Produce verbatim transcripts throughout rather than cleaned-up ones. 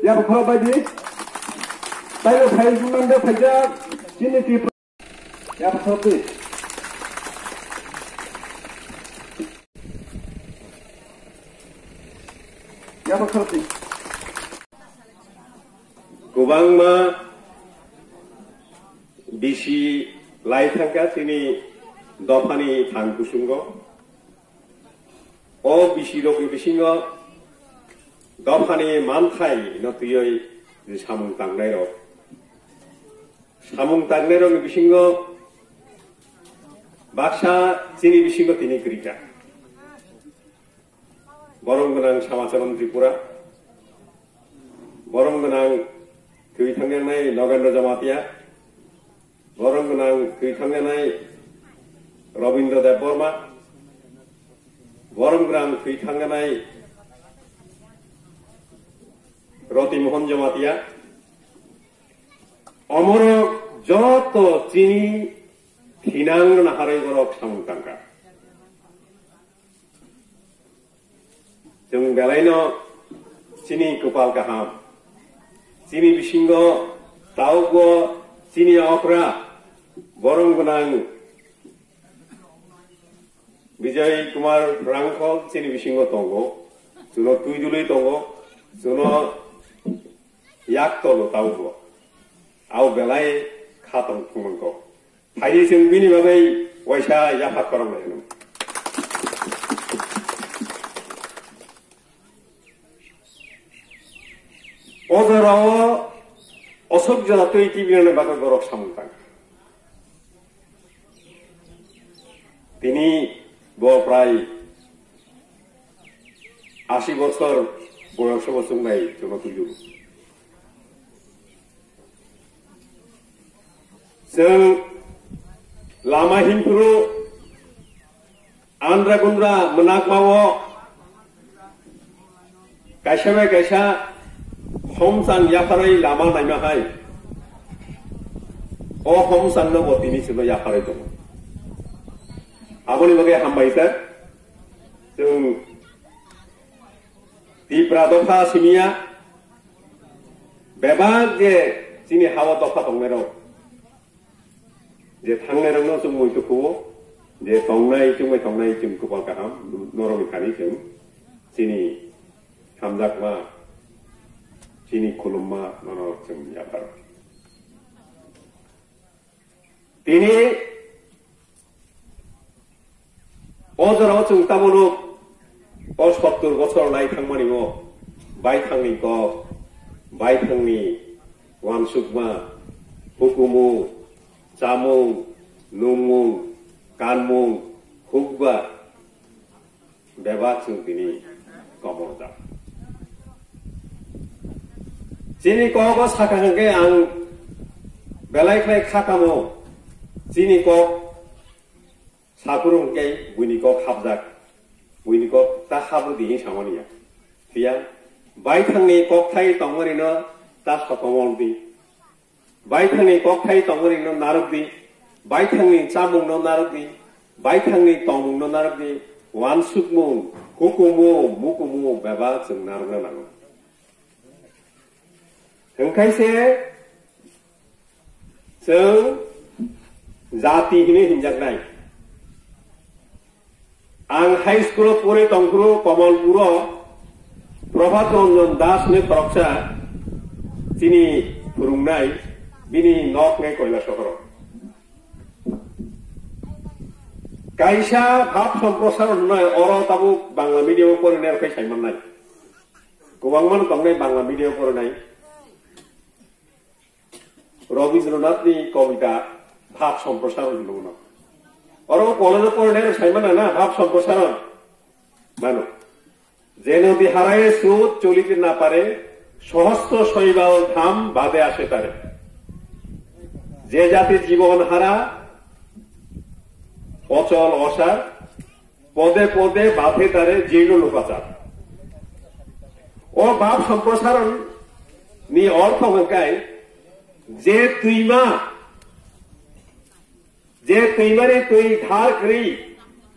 Yabo khorok bai di. Taibo phai mande phaijak. Chini Tripura. Yabo khorok di. Yabo khorok di. Kwbangma bisi lai thangkha chini dophani thang kusungo. O bisi rokni bisingo dophani manthai no twiwi samung tangnai rok. Samung tangnai rokni bisingo baksa chini bisingo tini kwrwikha. Borom gwnang Samacharan Tripura, borom gwnang thwi thangjaknai Nogendra Jamatia, borom gwnang thwi thangjaknai Robindra Debbarma, borom gwnang thwi thangjaknai Roti Mohan Jamatia, omorok joto chini thinang naharwi borok samung tangkha. Chwng belaino chini kwpal kaham. Chini bisingo tabukbo chini okra borom gwnang Bijoy Kumar Rangkhol chini bisingo tongo. Chwngno twi dului tongo. Chwngno yak tolo tabukbo. Abo belai kha tong thwngmangkho. Phaidi chwng bini bagwi waisa yapha khorang lai hwnwi. O jorao osok jora twi tibinani bagwi borok samung tang. Tini bo prai ashi bosor boyoso bo chungnai chwngno twidu. Chwng lama hinphuru andra gundra mwnakmao kaisa bai kaisa homchang yapharwi lama naima hai. O homchangno bo tini chwngno yapharwi tongo. Aboni bagwi hambai kha. Chwng Tipra dopha simiya bebak je chini hao dopha tongnairok, je thangnairokno chwng muitu khuo, je tongnai chwngbai tongnai chwng kwpal kaham norokni thani chwng chini hamjakma, chini khulumma nono chwng yapharo. Tini o jorao chwng tabuk o sottur bosor lai thangmani o baithangni kok, baithangni uansukma, hukumu, chamung, nungmung, kanmung, hukba, bebak chwng tini komorjak. Chini kok o sakha hwnkhe ang belai khlai kha kamo, chini kok saphuru hwnkhe buini kok hapjak, buini kok ta hapro di hinwi samani ya. Phiya baithangni kokthai tongmarino ta sokomol di. Baithangni kokthai tongmani no narwk di, baithangni chamung no narwk di, baithangni tongmung no narwk di, uansukmung, hukumu, mukumu bebak chwng narwkna nango. Hwnkhe se chwng jati hinwi hinjaknai. Ang high school o pori tongphuru Komolpuro Prabhat Ranjan Das ni khoroksa chini phwrwngnai, bini nok nai Koilasahar o. Kaisa bhab somprosaron hwnwi oro tabuk Bangla medium o porinai rok khai saimannai. Kwbangma no tongnai Bangla medium o porinai. Rabindranathni kobita bhab somprosaron hinwi mano. Oro college-o porinai rok sai mano na bhab somprosaron? Mano. যে নদী হারায় স্রোত চলিতে না পারে, সহস্র শৈবাল ধাম বাদে আসে তারে। যে জাতির জীবন হারা, অচল অসার, পদে পদে বাঁধে তারে জীর্ণ লোকাচার। O bhab somprosaron ni ortho hwnkhe je twima Je twimani twi dhar kwrwi,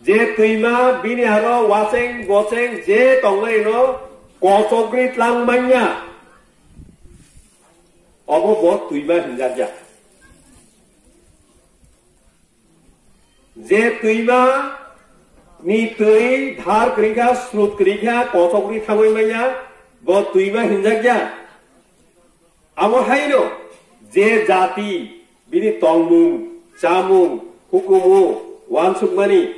je twima bini aro wacheng bocheng je tongnai no kochogri tlang manya, obo bo twima hinjak ya. Je twima ni twi dhar kwrwi kha, srut kwrwi kha, kochogri thangwi manya, bo twima hinjak ya. Amo haino je jati bini tongmung, chamung, hukumu, wansukmani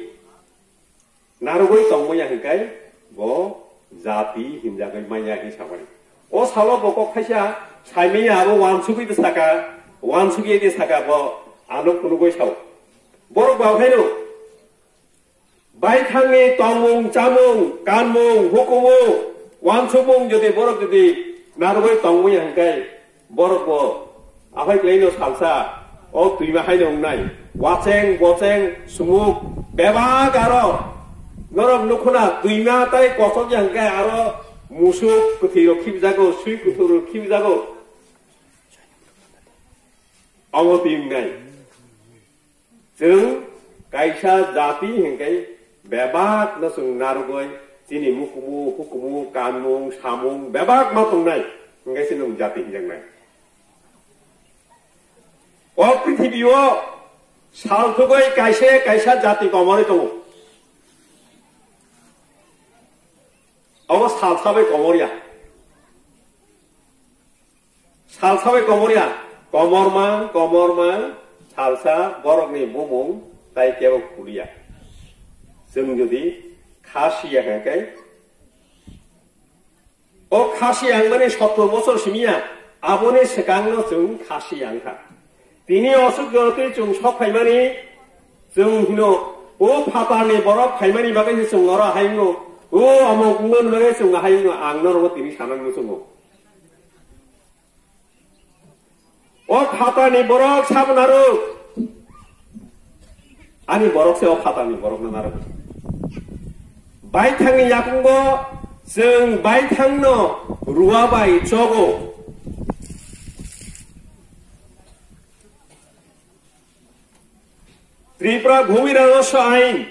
narwgwi tongmanya hinkai bo jati hinjagwi manya hin samani. O salo bo kok khaisa saimanya abo wansugwi de saka, wansugwi de saka bo ano phunugwi sao. Borok bo haino baithangni tongmung, chamung, kanmung, hukumu, wansukmung jodi borok jodi narwgwi tongmung ya hinkai borok bo aphai kwlaino salsa o twima haino wngnai. Wacheng, bocheng, sumuk, bebak aro norok nukhuna twima tai kochok ya hinkai aro musuk kwthwi rok khibjago, sui kwthwi rok khibjago. Omo twi wngnai. Chwng kaisa jati hinkai bebak no chwng narwgwi chini mukumu, hukumu, kanmung, samung bebak ma tongnai hinkai se nwng jati hinjaknai. O prithibi o salthugwi kaisa kaisa jati komorwi tongo. Obo salsa bai komor ya. Salsa bai komor ya, komor mang, komor mang, salsa borokni bumung tai kebo khuliya. Chwng jodi khasiya hwnkhe, o khasiya wngmani sottor bosor simiya, aboni swkangno chwng khasiya wngkha. Tini osuk jorotwi chwng sok phaimani, chwng hino, o phatarni borok phaimani bagwi se chwng oro hai wngo, o amok wngmani bagwi chwng hai wngo, ang norokno tini sanang muchungo. O phatarni borok sabo narwk. Ani borok se o phatarni borokno narwk. Baithangni yakungbo chwng baithangno rua bai chogo. Tripura Bhumi Rajaswa Ain,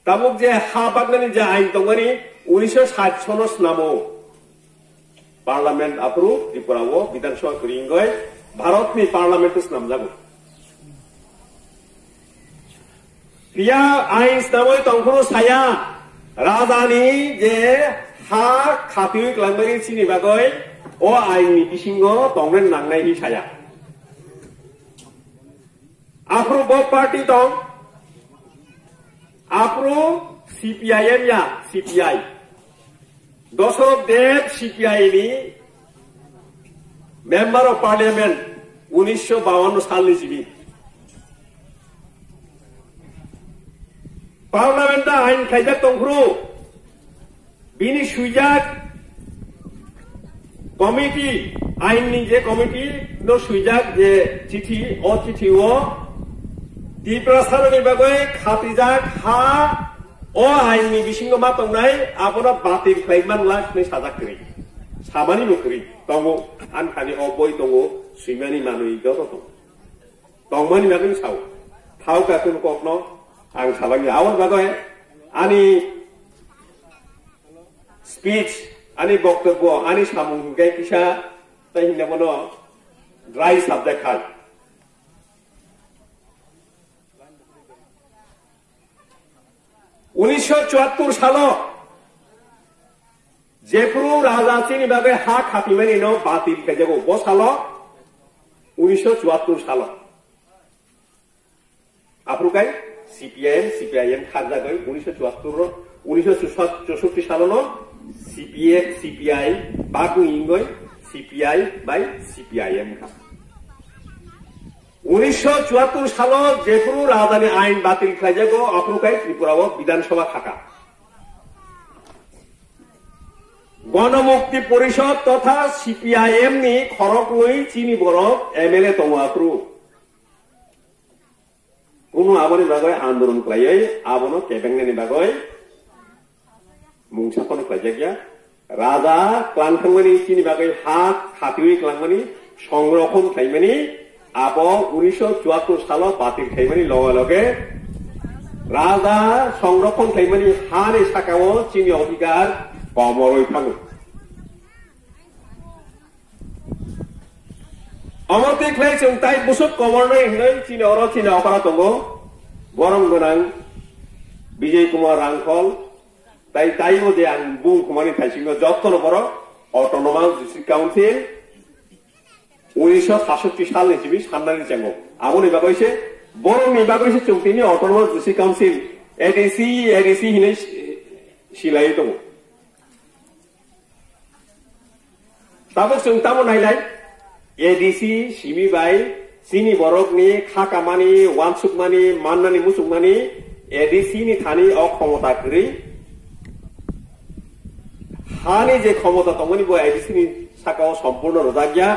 tabuk je ha baknani je ain tongmani, unisho sait sono snamo. Parliament aphuru Tripura o Bidhan Sabha kwrwi wngwi Bharat ni Parliament o snamjago. Phiya ain snamwi tongphuru saya, rajani je ha khatiwi kwlangmani chini bagwi o ain ni bisingo tongnani nangnai hi saya. Aphuru bo party tong, aphuru C P I M ya, C P I. Dosoroth Deb C P I ni Member of Parliament, unisho bawanno salni simi. Parliament a ain khaijak tongphuru, bini swijak committee, ain ni je committee no swijak je chithi, o chithi o Tiprasaroni bagwi khatijak ha o ain ni bisingo ma tongnai abono batil khlai manla hwnwi sajak kwrwi. Samani bo kwrwi tongo, ani thani o boi tongo, swimani manwi joto tongo. Tongmani bagwi sao. Thao ka kunu kokno ang salangya. Aboni bagwi ani speech, ani boktobbo, ani samung hwnkhe kisa tei hinna bono dry subject hai. Unisho chuattur salo jephuru raja chini bagwi ha khatimani no batil khaijago, bo salo unisho chuattur salo. Aphuru kai C P I M, C P I M kharjagwi unisho chuattur ro, unisho chusat-, chusatti salono C P A, C P I bagwi wngwi C P I bai C P I M kha. Unisho chuattur salo jephuru rajani ain batil khlaijago, aphuru kai Tripura o Bidhan Sabha khaka. Gonomukti Porishod totha C P I M ni khoroknwi chini borok M L A tongo aphuru. Kunu aboni bagwi andolon khlaiwi abono kebengnani bagwi mungsa phano khlaijakya. Raja klang thangmani chini bagwi ha khatiwi klangmani, songrokhon khlaimani, Abo unisho chuattor salo batil khaimani loge loge raja songrokhon khaimani hani sakao chini odhikar komorwi thango. Omo twi khlai chwng tai bwswk komornai hwnwi chini oro chini okra tongo. Borom gwnang Bijay Kumar Rangkhol tai taibo je ang bung khumani thaisingo jottono borok Autonomous District Council unisho satsotti salni simi sannani chango. Aboni bagwi se, borokni bagwi se chwng tini Autonomous District Council, A D C, A D C hinwi si-, silaiwi tongo. Tabuk chwng tamo nailai, A D C simi bai chini borokni kha kamani, wansukmani, mannani, muchungmani A D C ni thani o khomota kwrwi. Hani je khomota tongmani bo A D C ni sakao sompurno rwjakya.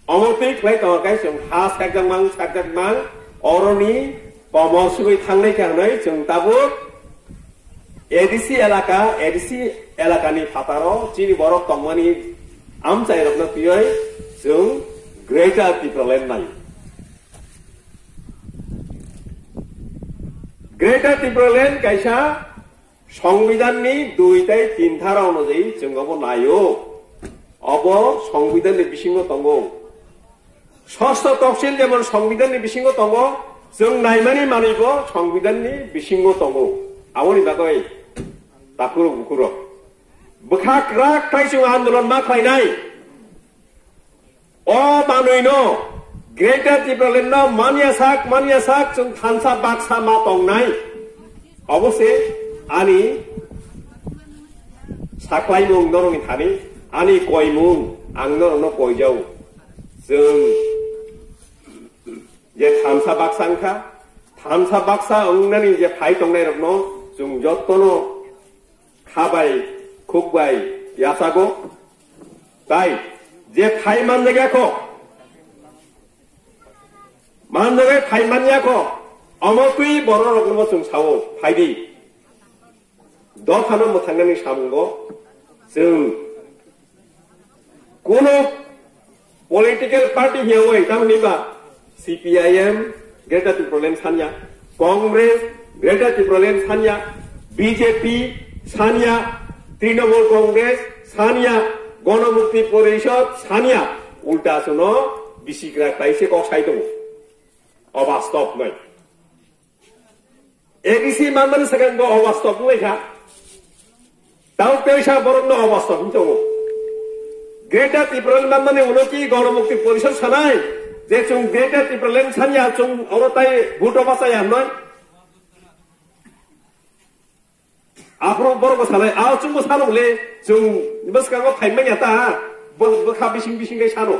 Omo twi khlai tongkha khe chwng ha sakjakmang sakjakmang oroni komor sugwi thangnai khe hwnwi chwng tabuk A D C elaka, A D C elakani phataro chini borok tongmani amchairokno twiwi chwng Greater Tipraland nai. Greater Tipraland kaisa Songbidanni dui tei tin dhara onujai chwng obo naio. Obo Songbidanni bisingo tongo. Sosto toksil jemon Songbidanni bisingo tongo, chwng naimani manwibo Songbidanni bisingo tongo. Aboni bagwi takhurok bukhurok bwkha kwrak tai chwng andolon ma khlainai. O manwino Greater Tipraland no manya sak, manya sak chwng thansa baksa ma tongnai. Obo se ani saklaimung norokni thani, ani koimung ang norokno koijao. Chwng je thansa baksa wngkha, thansa baksa wngnani je phai tongnairokno chwng jottono kha bai, khuk bai yachago. Tai je phai manjak ya kho, manjak phai man ya kho, omo twi borok rokno chwng sao, phai di. Dophano mwthangnani samungo chwng kuno political party hiya oi, tamni ba C P I M Greater Tipraland sanya, Congress Greater Tipraland sanya, B J P sanya, Trinamool Congress sanya, Ganamukti Porishad sanya, ulta suno bisikra khlaise kok sai tongo. Obastop noi. A D C manmani swkang bo obastop wngwi kha. Tamo teisa borokno obastop wngwi tongo. Greater Tipraland manmani ulo ki Ganamukti Porishad sanai, je chwng Greater Tipraland sanya chwng oro tai vote o bachaya hwnwi. Aphuru borok bo sanai, a chwngbo sano le, chwng bwskango phaimanya ta, bo-, bwkha bising bising kai sano.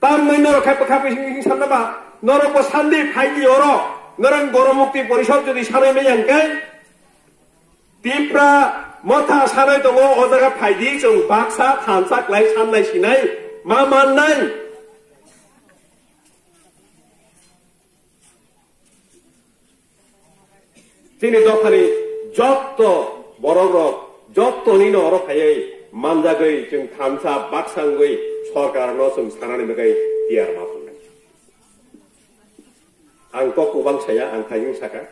Tamni norok khai bwkha bising bising sanna ba, norok bo sandi phaidi oro, norok Ganamukti Porishad jodi sanai manya hwnkhe, Tipra motha sanai tongo, o jaga phaidi chwng baksa thansa klai sannai sinai, ma mannai. Chini dophani jotto borok rok, jotto nino oro phaiwi manjagwi chwng thansa baksa wngwi sorkar no chwng sanani bagwi tiyar ma tongnai. Ang kok kubang saya, ang thaijwng saka,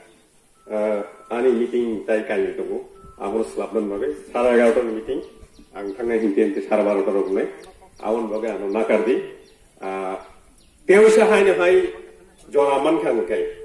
ah, ani meeting tai kainwi tongo, abo slapnani bagwi sara egarota ni meeting, ang thangnai hinte hinte sara barota rok wngnai, aboni bagwi ano nakar di, ah, tewisa haino hai jora mankha hwnkhe.